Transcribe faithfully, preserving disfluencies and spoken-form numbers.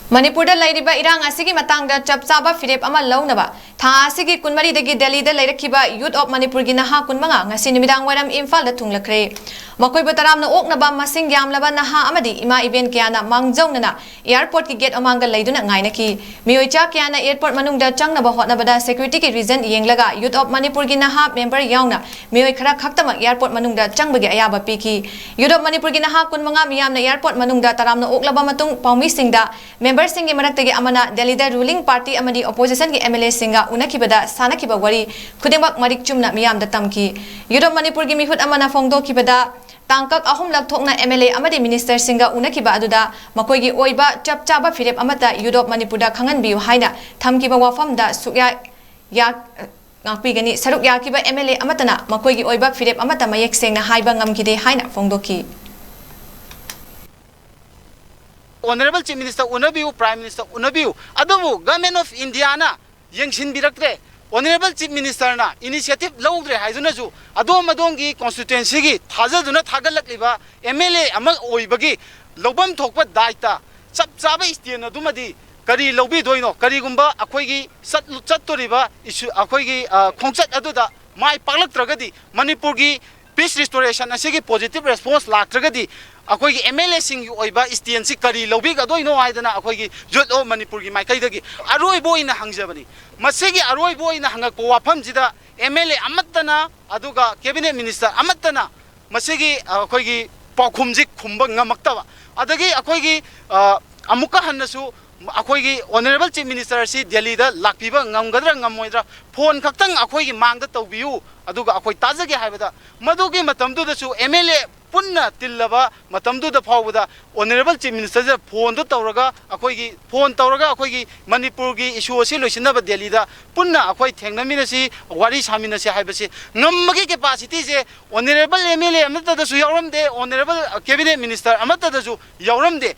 ꯃꯅꯤꯄꯨꯔꯗ ꯂꯩꯔꯤꯕ ꯏꯔꯥꯡ ꯑꯁꯤꯒꯤ ꯃꯇꯥꯡꯗ ꯆꯞ ꯆꯥꯕ ꯐꯤꯔꯦꯞ ꯑꯃ ꯂꯧꯅꯕ ꯊꯥ ꯑꯁꯤꯒꯤ ꯀꯨꯟꯃꯔꯤꯗꯒꯤ ꯗꯦꯜꯂꯤꯗ ꯂꯩꯔꯛꯈꯤꯕ ꯌꯨꯠ ꯑꯣꯐ ꯃꯅꯤꯄꯨꯔꯒꯤ ꯅꯍꯥ ꯀꯨꯟꯃꯉꯥ ꯉꯁꯤ ꯅꯨꯃꯤꯗꯥꯡ ꯋꯥꯏꯔꯝ ꯏꯝꯐꯥꯜꯗ ꯊꯨꯡꯂꯈ꯭ꯔꯦ꯫ ꯃꯈꯣꯏꯕꯨ ꯇꯔꯥꯝꯅ ꯑꯣꯛꯅꯕ ꯃꯁꯤꯡ ꯌꯥꯝꯂꯕ ꯅꯍꯥ ꯑꯃꯗꯤ ꯏꯃꯥ ꯏꯕꯦꯟ ꯀꯌꯥꯅ ꯃꯥꯡꯖꯧꯅꯅ ꯑꯦꯌꯔꯄꯣꯔꯠꯀꯤ ꯒꯦꯠ ꯃꯃꯥꯡꯗ ꯂꯩꯗꯨꯅ ꯉꯥꯏꯅꯈꯤ꯫ ꯃꯤꯑꯣꯏ ꯆꯥ ꯀꯌꯥꯅ ꯑꯦꯌꯔꯄꯣꯔꯠ ꯃꯅꯨꯡꯗ ꯆꯪꯅꯕ ꯍꯣꯠꯅꯕꯗ ꯁꯦꯀ꯭ꯌꯨꯔꯤꯇꯤꯒꯤ ꯔꯤꯖꯟ ꯌꯦꯡꯂꯒ ꯌꯨꯠ ꯑꯣꯐ ꯃꯅꯤꯄꯨꯔꯒꯤ ꯅꯍꯥ ꯃꯦꯝꯕꯔ ꯌꯥꯎꯅ ꯃꯤꯑꯣꯏ ꯈꯔ ꯈꯛꯇꯃꯛ ꯑꯦꯌꯔꯄꯣꯔꯠ ꯃꯅꯨꯡꯗ ꯆꯪꯕꯒꯤ ꯑꯌꯥꯕ ꯄꯤꯈꯤ꯫ ꯌꯨꯠ ꯑꯣꯐ ꯃꯅꯤꯄꯨꯔꯒꯤ ꯅꯍꯥ ꯀꯨꯟꯃꯉꯥ ꯃꯤꯌꯥꯝꯅ ꯑꯦꯌꯔꯄꯣꯔꯠ ꯃꯅꯨꯡꯗ ꯇꯔꯥꯝꯅ ꯑꯣꯛꯂꯕ ꯃꯇꯨꯡ ꯄꯥꯎꯃꯤꯁꯤꯡꯗ ꯃꯦꯝꯕꯔꯁꯤꯡꯒꯤ ꯃꯔꯛꯇꯒꯤ ꯑꯃꯅ ꯗꯦꯜꯂꯤꯗ ꯔꯨꯂꯤꯡ ꯄꯥꯔꯇꯤ ꯑꯃꯗꯤ ꯑꯣꯄꯣꯖꯤꯁꯟꯒꯤ ꯑꯦꯝ ꯑꯦꯜ ꯑꯦꯁꯤꯡꯒ ꯎꯅꯈꯤꯕꯗ ꯁꯥꯟꯅꯈꯤꯕ ꯋꯥꯔꯤ ꯈꯨꯗꯤꯡꯃꯛ ꯃꯔꯤꯛ ꯆꯨꯝꯅ ꯃꯤꯌꯥꯝꯗ ꯇꯝꯈꯤ꯫ ꯌꯨꯠ ꯑꯣꯐ ꯃꯅꯤꯄꯨꯔꯒꯤ ꯃꯤꯍꯨꯠ ꯑꯃꯅ ꯐꯣꯡꯗꯣꯛꯈꯤꯕꯗ, ꯇꯥꯡꯀꯛ ꯑꯍꯨꯝꯂꯛ ꯊꯣꯛꯅ ꯑꯦꯝ ꯑꯦꯜ ꯑꯦ ꯑꯃꯗꯤ ꯃꯤꯅꯤꯁꯇꯔꯁꯤꯡꯒ ꯎꯅꯈꯤꯕ ꯑꯗꯨꯗ ꯃꯈꯣꯏꯒꯤ ꯑꯣꯏꯕ ꯆꯞ ꯆꯥꯕ ꯐꯤꯔꯦꯞ ꯑꯃꯠꯇ ꯌꯨꯠ ꯑꯣꯐ ꯃꯅꯤꯄꯨꯔꯗ ꯈꯪꯍꯟꯕꯤꯌꯨ ꯍꯥꯏꯅ ꯊꯝꯈꯤꯕ ꯋꯥꯐꯝꯗ ꯁꯨꯛꯌꯥ ꯌꯥ-, ꯉꯥꯛꯄꯤꯒꯅꯤ꯫ ꯁꯔꯨꯛ ꯌꯥꯈꯤꯕ ꯑꯦꯝ ꯑꯦꯜ ꯑꯦ ꯑꯃꯠꯇꯅ ꯃꯈꯣꯏꯒꯤ ꯑꯣꯏꯕ ꯐꯤꯔꯦꯞ ꯑꯃꯠꯇ ꯃꯌꯦꯛ ꯁꯦꯡꯅ ꯍꯥꯏꯕ ꯉꯝꯈꯤꯗꯦ ꯍꯥꯏꯅ ꯐꯣꯡꯗꯣꯛꯈꯤ꯫ Honourable Chief Minister ꯎꯅꯕꯤꯌꯨ, Prime Minister ꯎꯅꯕꯤꯌꯨ, ꯑꯗꯨꯕꯨ Government of Indiaꯅ ꯌꯦꯡꯁꯤꯟꯕꯤꯔꯛꯇ꯭ꯔꯦ꯫ Honourable Chief Ministerꯅ initiative ꯂꯧꯗ꯭ꯔꯦ ꯍꯥꯏꯗꯨꯅꯁꯨ ꯑꯗꯣꯝ ꯑꯗꯣꯝꯒꯤ constituencyꯒꯤ ꯊꯥꯖꯗꯨꯅ ꯊꯥꯒꯠꯂꯛꯂꯤꯕ ꯑꯦꯝ ꯑꯦꯜ ꯑꯦ ꯑꯃ ꯑꯣꯏꯕꯒꯤ ꯂꯧꯐꯝ ꯊꯣꯛꯄ ꯗꯥꯏꯇ ꯆꯞ ꯆꯥꯕ stand ꯑꯗꯨꯃꯗꯤ ꯀꯔꯤ ꯂꯧꯕꯤꯗꯣꯏꯅꯣ? ꯀꯔꯤꯒꯨꯝꯕ ꯑꯩꯈꯣꯏꯒꯤ ꯆꯠꯂꯨ-, ꯆꯠꯇꯣꯔꯤꯕ issue, ꯑꯩꯈꯣꯏꯒꯤ, ꯑ, ꯈꯣꯡꯆꯠ ꯑꯗꯨꯗ ꯃꯥꯏ ꯄꯥꯛꯂꯛꯇ꯭ꯔꯒꯗꯤ, ꯃꯅꯤꯄꯨꯔꯒꯤ peace restoration ꯑꯁꯤꯒꯤ positive response ꯂꯥꯛꯇ꯭ꯔꯒꯗꯤ ꯑꯩꯈꯣꯏꯒꯤ ꯑꯦꯝ ꯑꯦꯜ ꯑꯦꯁꯤꯡꯒꯤ ꯑꯣꯏꯕ standꯁꯤ ꯀꯔꯤ ꯂꯧꯕꯤꯒꯗꯣꯏꯅꯣ ꯍꯥꯏꯗꯅ ꯑꯩꯈꯣꯏꯒꯤ Youth of ꯃꯅꯤꯄꯨꯔꯒꯤ ꯃꯥꯏꯀꯩꯗꯒꯤ ꯑꯔꯣꯏꯕ ꯑꯣꯏꯅ ꯍꯪꯖꯕꯅꯤ꯫ ꯃꯁꯤꯒꯤ ꯑꯔꯣꯏꯕ ꯑꯣꯏꯅ ꯍꯪꯉꯛꯄ ꯋꯥꯐꯝꯁꯤꯗ ꯑꯦꯝ ꯑꯦꯜ ꯑꯦ ꯑꯃꯠꯇꯅ ꯑꯗꯨꯒ Cabinet Minister ꯑꯃꯠꯇꯅ ꯃꯁꯤꯒꯤ, ꯑ, ꯑꯩꯈꯣꯏꯒꯤ ꯄꯥꯎꯈꯨꯝꯁꯤ ꯈꯨꯝꯕ ꯉꯝꯃꯛꯇꯕ, ꯑꯗꯒꯤ ꯑꯩꯈꯣꯏꯒꯤ, ꯑ, ꯑꯃꯨꯛꯀ ꯍꯟꯅꯁꯨ ꯑꯩꯈꯣꯏꯒꯤ Honourable Chief Minister ꯑꯁꯤ ꯗꯦꯜꯂꯤꯗ ꯂꯥꯛꯄꯤꯕ ꯉꯝꯒꯗ꯭ꯔꯥ ꯉꯝꯃꯣꯏꯗ꯭ꯔꯥ, phone ꯈꯛꯇꯪ ꯑꯩꯈꯣꯏꯒꯤ ꯃꯥꯡꯗ ꯇꯧꯕꯤꯌꯨ, ꯑꯗꯨꯒ ꯑꯩꯈꯣꯏ ꯇꯥꯖꯒꯦ ꯍꯥꯏꯕꯗ, ꯃꯗꯨꯒꯤ ꯃꯇꯝꯗꯨꯗꯁꯨ ꯑꯦꯝ ꯑꯦꯜ ꯑꯦ ꯄꯨꯟꯅ ꯇꯤꯜꯂꯕ ꯃꯇꯝꯗꯨꯗ ꯐꯥꯎꯕꯗ Honourable Chief Ministerꯗ phoneꯗꯨ ꯇꯧꯔꯒ, ꯑꯩꯈꯣꯏꯒꯤ phone ꯇꯧꯔꯒ ꯑꯩꯈꯣꯏꯒꯤ ꯃꯅꯤꯄꯨꯔꯒꯤ issue ꯑꯁꯤ ꯂꯣꯏꯁꯤꯟꯅꯕ ꯗꯦꯜꯂꯤꯗ ꯄꯨꯟꯅ ꯑꯩꯈꯣꯏ ꯊꯦꯡꯅꯃꯤꯟꯅꯁꯤ, ꯋꯥꯔꯤ ꯁꯥꯃꯤꯟꯅꯁꯤ ꯍꯥꯏꯕꯁꯤ ꯉꯝꯕꯒꯤ capacityꯁꯦ Honourable ꯑꯦꯝ ꯑꯦꯜ ꯑꯦ ꯑꯃꯠꯇꯗꯁꯨ ꯌꯥꯎꯔꯝꯗꯦ, Honourable Cabinet Minister ꯑꯃꯠꯇꯗꯁꯨ ꯌꯥꯎꯔꯝꯗꯦ꯫